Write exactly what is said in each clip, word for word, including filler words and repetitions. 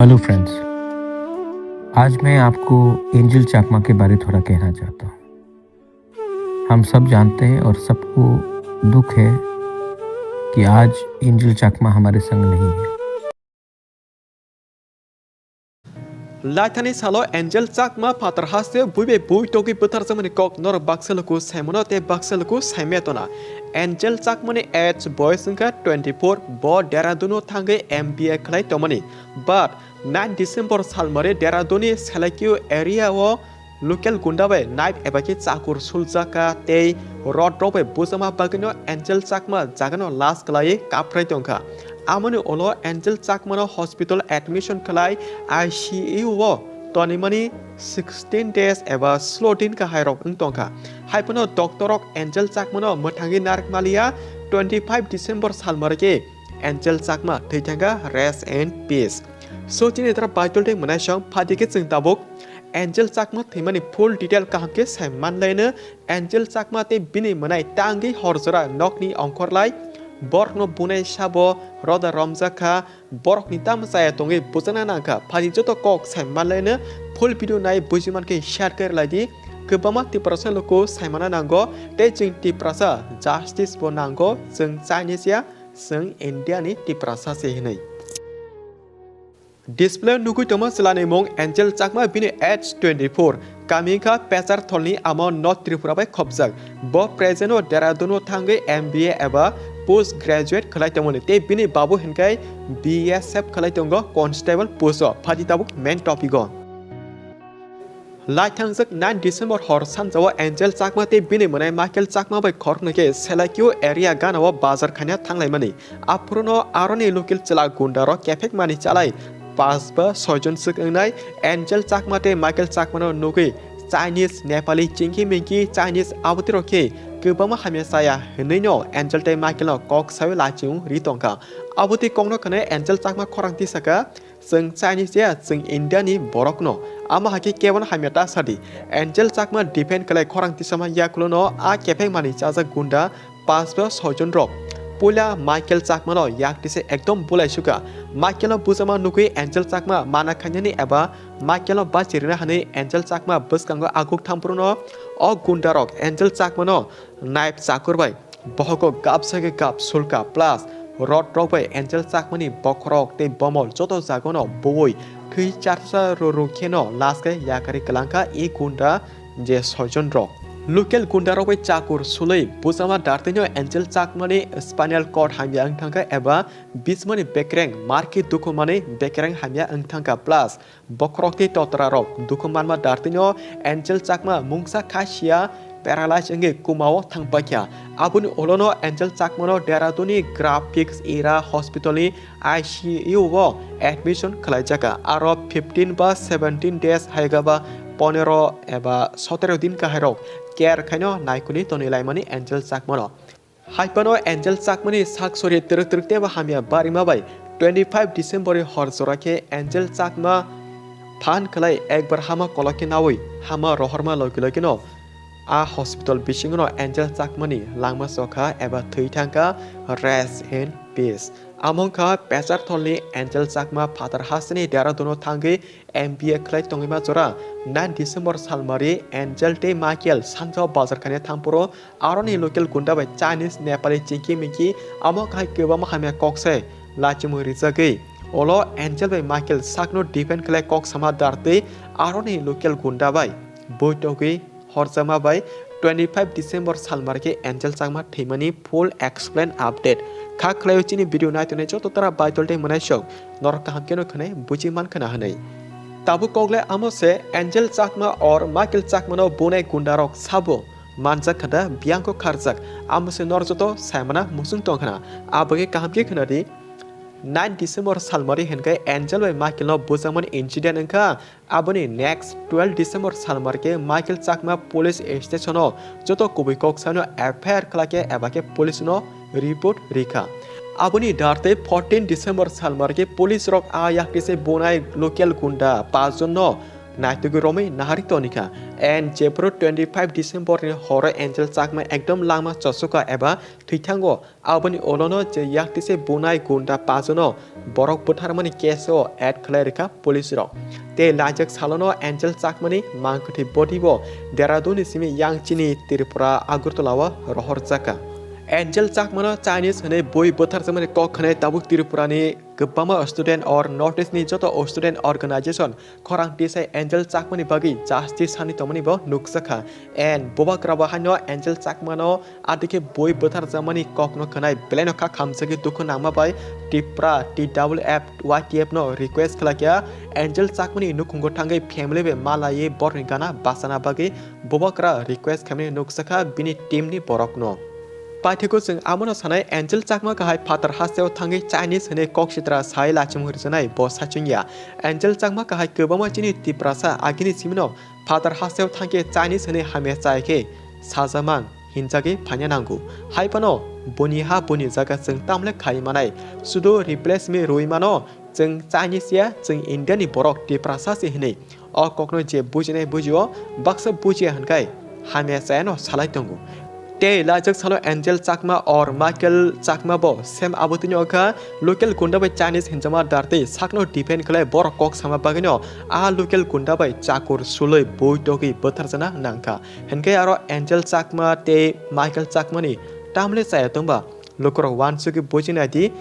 Hello friends, आज मैं आपको एंजल चाकमा के बारे थोड़ा कहना चाहता हूँ। हम सब जानते हैं और सबको दुख है कि आज एंजल चाकमा हमारे संग नहीं है। Laithani salo Angel Chakma phatar haste buibai bui togwi bwtharjakmani kok norok baksa luku saimano tei baksa luku saimaya tona. Angel Chakmani age boyos wngkha twenty four, bo Dehradun o thangwi M B A khlai tongmani. But nine December salmari Dehradun ni Selekio area o local gunda bai knife eba khe chakur suljak kha tei rod rok bai bujama bagwino Angel Chakma jagano last kwlaiwi kaprai tongkha. Amoni ulo Angel Chakmano hospital admission khlai I C U o tonimani sixteen days eba solo din kahairok wng tongkha. Haiphano doctor rok Angel Chakmano mwthangwi narwk maliya. Twenty five December salmari khe Angel Chakma thwi thangkha, rest in peace. So chini dara Baitol tei mwnaisong phaidi khe chwng tabuk Angel Chakma thwimani full detail kaham khe sai manlaino. Angel Chakma tei bini mwnai tangwi hor jora nokni ongkhorlai borokno bunai sabo roda romjak kha, borokni tamo chaya tongwi bujana nangkha. Phaidi joto kok sai manlaino, full video nai buji mankhe share khe rwlaidi. Kwbangma Tiprasa luku saimana nango tei chwng Tiprasa justice bo nango, chwng Chinese ya, chwng India ni Tiprasa se hinwi. Display nugwi tongma chwlani mung Angel Chakma, bini age twenty four, kami wngkha Pecharthalni, amo North Tripura bai khopjak. Bo present o Dehradun o thangwi M B A eba post graduate khlai tongmani tei bini babu hinkhai B S F khlai tongo constable post o. Phaidi tabuk main topic o. Lai thangjak nine December hor sanjao Angel Chakma tei bini mwnai Michael Chakma bai khoroknwi khe Selekio area gana o bazar khaina thanglaimani. Aphuruno aroni local chwla gunda rok kephek mani chalai pas ba soi jon swk wngnai Angel Chakma tei Michael Chakma no nugwi Chinese, Nepali, chingki mingki Chinese abotwi rok khe kwbangma hamya chaya hwnwi no Angel tei Michael no kok sawi lachung ri tongkha. Abotwi kokno khwnai Angel Chakma khorang tisaka, "Chwng Chinese ya, chwng India ni borok no. Amo hai khe kebo no hamya ta sadi." Angel Chakma defend khlai khorang tisama yakulo no a kephek mani chajak gunda pas ba soi jon rok puila Michael Chakma no yak tise ekdom bulai suka. Michael no bujama nugwi Angel Chakma mana khainani eba Michael no bachi rina hwnwi Angel Chakma bwskango aguk thampuru no o gunda rok Angel Chakma no knife chakur bai bohogo gap sake gap sulka plus rod rok bai Angel Chakmani bokhorok tei bomol joto jagono bowoi thwi charsa ruru kheno last khe yakari kwlangkha e gunda je soi jon rok. Local gunda rok bai chakur sulwi bujama dartino Angel Chakmani spinal cord hamya wng thangkha eba bismani bekreng marki dukhumani bekreng hamya wng thangkha plus bokhorok tei totra rok dukhu manma dartino Angel Chakma mungsa khasia paralyze wngwi kumao thangpaikha. Aboni ulono Angel Chakma no Dehradun ni Graphics Era Hospital ni I C U o admission khlaijaka. Aro fifteen ba seventeen days haiga ba ponero eba sotero din kahairok care khaino naikuni tonwi laimani Angel Chakma no. Haiphano Angel Chakmani sak sori twrwk twrwk teibo hamya barima bai twenty five December ni hor jora khe Angel Chakma phan khlai ekbar hama kolok khe naui hama rohorma logi logi no a hospital bisingo no Angel Chakmani langma chokha eba thwi thangkha, rest in peace. Amo wngkha Pecharthalni Angel Chakma phatar hasteni Dehradun o thangwi M B A khlai tongwima jora. Nine December salmari Angel tei Michael sanjao bazar khaina thangphuru aroni local gunda bai Chinese, Nepali chingki mingki amo khai kwbangma hamya kok se lachimung rijagwi. Olo Angel bai Michael sakno defend khlai kok sama dartwi aroni local gunda bai boitogwi horjama bai twenty five December salmari khe Angel Chakma thwimani full explain update. Kha khlaio chini video naitongnai joto tara Baitol tei mwnaisok norok kaham kheno khwnai buji man khna hwnwi. Tabuk koklai amo se Angel Chakma or Michael Chakma no bunai gunda rok sabo manjak khada biyang kok kharjak, amo se nor joto saimana muchung tong khna. Abagwi kaham khe khna di. Nine December salmari hinkhai Angel bai Michael no bujakmani incident wngkha. Aboni next twelve December salmari khe Michael Chakma police station o joto kubui kok sano F I R khlai khe eba khe police no report rikha. Aboni dartei fourteen December salmari khe police rok a yakti se bunai local gunda pas jon no naitugwi romwi naharwi tonikha. And jephuru twenty five December ni horo Angel Chakma ekdom langma chosuka eba thwithango, aboni ulono je yaktise bunai gunda pajuno borok butharmani case o add khlai rikha police rok. Tei laijak salono Angel Chakmani mangkwthwi body bo Dehradun ni simi yang chini Tripura Agartala o rohorjakha. Angel Chakmano Chinese hwnwi bui butharjakmani kok khwnai tabuk Tripura ni kwbangma student or North East ni joto student organization khorang tisai Angel Chakmani bagwi justice sani tongmani bo nukjakha. And bubagra bo haino Angel Chakmano adikhe bui butharjakmani kokno khwnai belaino kha khamjagwi dukhu nangma bai Tipra T W F Y T F no request khlaikha Angel Chakmani nukhungo thangwi family bai malaiwi borokni gana bachana bagwi bubagra request khaimani nukjakha bini team ni borokno. Paithakgo chwng amono sanai Angel Chakma kahai phatar hasteo thangwi Chinese hwnwi kok sitra sai lachimung rwjanai bo sachungya. Angel Chakma kahai kwbangma chini Tiprasa agini simino phatar hasteo thangkhe Chinese hwnwi hamya chai khe sajamang hinjagwi phaina nango. Hai phano boni ha boni jaga chwng tamle khai manai. Sudo replace me rwi mano chwng Chinese ya, chwng India ni borok Tiprasa se hwnwi. O kokno je bujinai bujio, baksa bujiya hwnkhai hamya chayano salai tongo. Tei laijak salo Angel Chakma or Michael Chakma bo same abotino wngkha local gunda bai Chinese hinjama dartwi sakno defend khlai borok kok sama bagwino a local gunda bai chakur sulwi bui togwi bwtharjana nangkha. Hinkhe aro Angel Chakma tei Michael Chakmani tamle chaya tongba lukurok uansugwi bujinai di.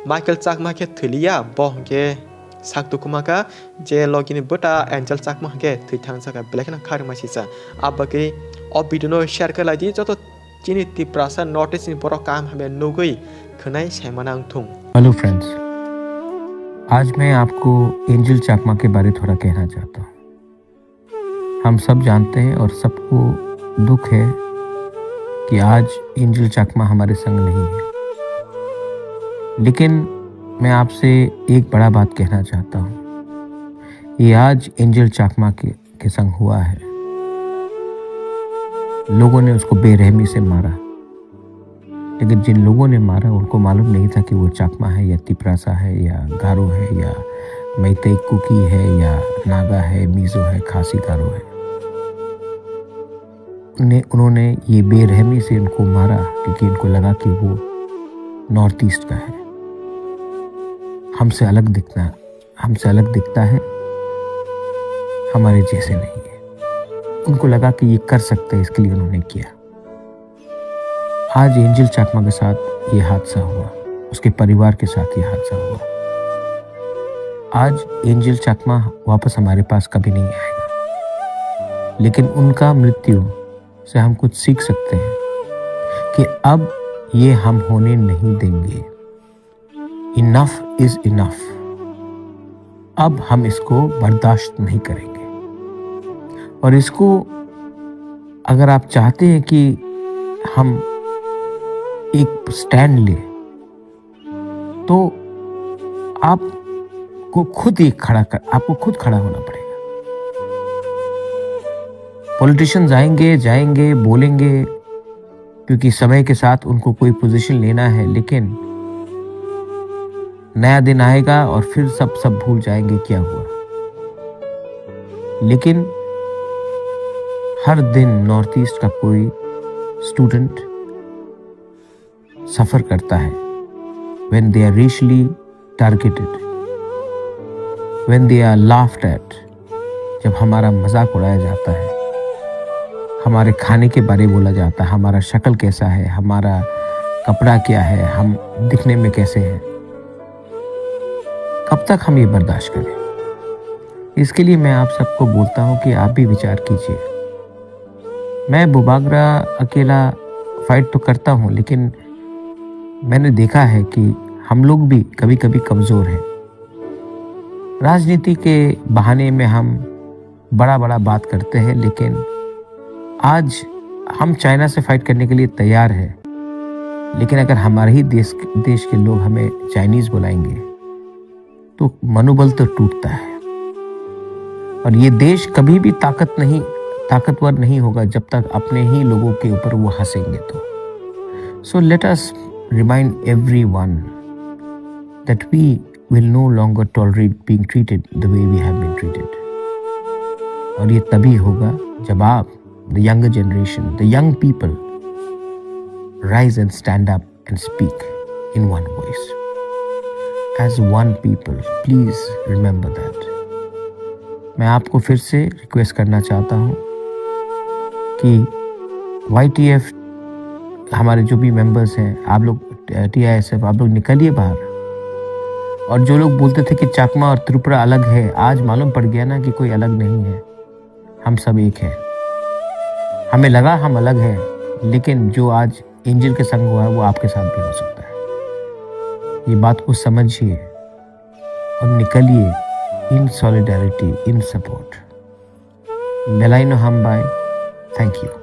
Michael Chakma khe thwiliya, bo hinkhe sak dukhumakha je logini bwta Angel Chakma hinkhe thwi thangjak belai kheno kharima sisa. Abagwi o video no share khe lai di joto chini Tiprasa North East ni borok kaham hamya nugwi khwnai saimana wngthung. Hello friends, आज मैं आपको एंजल चाकमा के बारे थोड़ा कहना चाहता हूँ। हम सब जानते हैं और सबको दुख है कि आज एंजल चाकमा हमारे संग नहीं है, लेकिन मैं आपसे एक बड़ा बात कहना चाहता हूँ। ये आज एंजल चाकमा के, के संग हुआ है। लोगों ने उसको बेरहमी से मारा, लेकिन जिन लोगों ने मारा, उनको मालूम नहीं था कि वो चाकमा है या तिपरासा है या गारो है या मैतेई कुकी है या नागा है, मिजो है, खासी गारो है। उन्हें, उन्होंने ये बेरहमी से उनको मारा क्योंकि उनको लगा कि वो नॉर्थ ईस्ट का है, हमसे अलग दिखना, हमसे अलग दिखता है, हमारे जैसे नहीं है। उनको लगा कि ये कर सकते हैं, इसके लिए उन्होंने किया। आज एंजल चाकमा के साथ ये हादसा हुआ, उसके परिवार के साथ ये हादसा हुआ। आज एंजल चाकमा वापस हमारे पास कभी नहीं आएगा, लेकिन उनका मृत्यु से हम कुछ सीख सकते हैं कि अब ये हम होने नहीं देंगे। Enough is enough। अब हम इसको बर्दाश्त नहीं करेंगे। और इसको अगर आप चाहते हैं कि हम एक स्टैंड लें, तो आपको खुद ही खड़ा कर, आपको खुद खड़ा होना पड़ेगा। पॉलिटिशियंस आएंगे, जाएंगे, बोलेंगे, क्योंकि समय के साथ उनको कोई पोजीशन लेना है, लेकिन नया दिन आएगा और फिर सब, सब भूल जाएंगे क्या हुआ। लेकिन हर दिन नॉर्थ ईस्ट का कोई स्टूडेंट सफर करता है, when they are racially targeted, when they are laughed at, जब हमारा मजाक उड़ाया जाता है, हमारे खाने के बारे बोला जाता है, हमारा शक्ल कैसा है, हमारा कपड़ा क्या है, हम दिखने में कैसे हैं, कब तक हम ये बर्दाश्त करें? इसके लिए मैं आप सबको बोलता हूँ कि आप भी विचार कीजिए। मैं बुबागरा अकेला फाइट तो करता हूँ, लेकिन मैंने देखा है कि हम लोग भी कभी-कभी कमज़ोर हैं। राजनीति के बहाने में हम बड़ा-बड़ा बात करते हैं, लेकिन आज हम चाइना से फाइट करने के लिए तैयार हैं, लेकिन अगर हमारे ही देश, देश के लोग हमें चाइनीज़ बुलाएंगे, तो मनोबल तो टूटता है। और ये देश कभी भी ताकत नहीं, ताकतवर नहीं होगा जब तक अपने ही लोगों के ऊपर वो हंसेंगे तो। So let us remind everyone that we will no longer tolerate being treated the way we have been treated. और ये तभी होगा जब आप, the younger generation, the young people, rise and stand up and speak in one voice. As one people, please remember that. मैं आपको फिर से रिक्वेस्ट करना चाहता हूँ कि वाई टी एफ, हमारे जो भी मेंबर्स हैं, आप लोग, टी आई एस एफ, आप लोग निकलिए बाहर। और जो लोग बोलते थे कि चाकमा और त्रिपुरा अलग है, आज मालूम पड़ गया ना कि कोई अलग नहीं है, हम सब एक हैं। हमें लगा हम अलग हैं, लेकिन जो आज एंजल के संग हुआ है, वो आपके साथ भी हो सकता है। ये बात को समझिए और निकलिए in solidarity, in support. Belaino hambai. Thank you.